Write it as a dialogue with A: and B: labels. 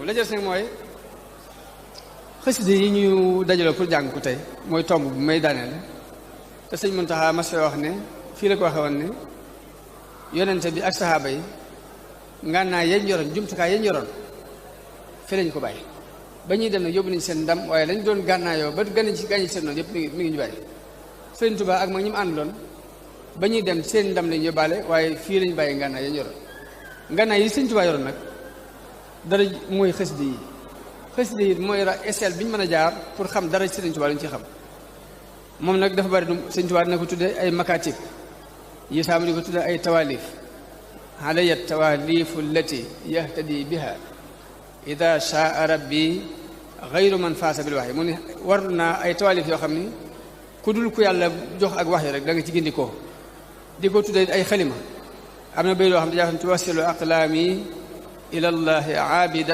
A: la jël nag mooy xasida yi ñu dajaloo pour jàng ko tey mooy tomb bu may daaneel te sëñ Muntaxa mas wax ne fii la ko waxee woon ne yonente bi ak saxaaba yi ngànnaay yañ yoroon jumtukaay yañ yoroon fi lañ ko bàyyi ba ñuy dem nag yóbbu nañ seen ndam waaye lañ doon gànnaayoo ba gànnañ ci seen noonu yëpp mi ngi ñu bàyyi Sëriñ Tuubaa ak mag ñi mu àndaloon ba ñuy dem seen ndam lañ yóbbaale waaye fii lañ bàyyi ngànnaay yañ yoroon ngànnaay yi Sëriñ Tuubaa yoroon nag dara mooy xasida yi mooy échelle bi ñu mën a jaar pour xam dara ci Sëriñ Tuubaa lu ñu ci xam moom nag dafa bari Sëriñ Tuubaa dina ko tuddee ay makatib yi saamu di ko tuddee ay tawaalif alayya tawaalifu allati yahtadi biha ida shaa rabbi gayru man faasa bil waxyi mu ne war naa ay tawaalif yoo xam ni ku dul ku yàlla jox ak wax yi rek da nga ci gindikoo di ko tuddee ay xalima am na bay loo xam ne daa xam tuwasilu aqlaami ila llahi aabidan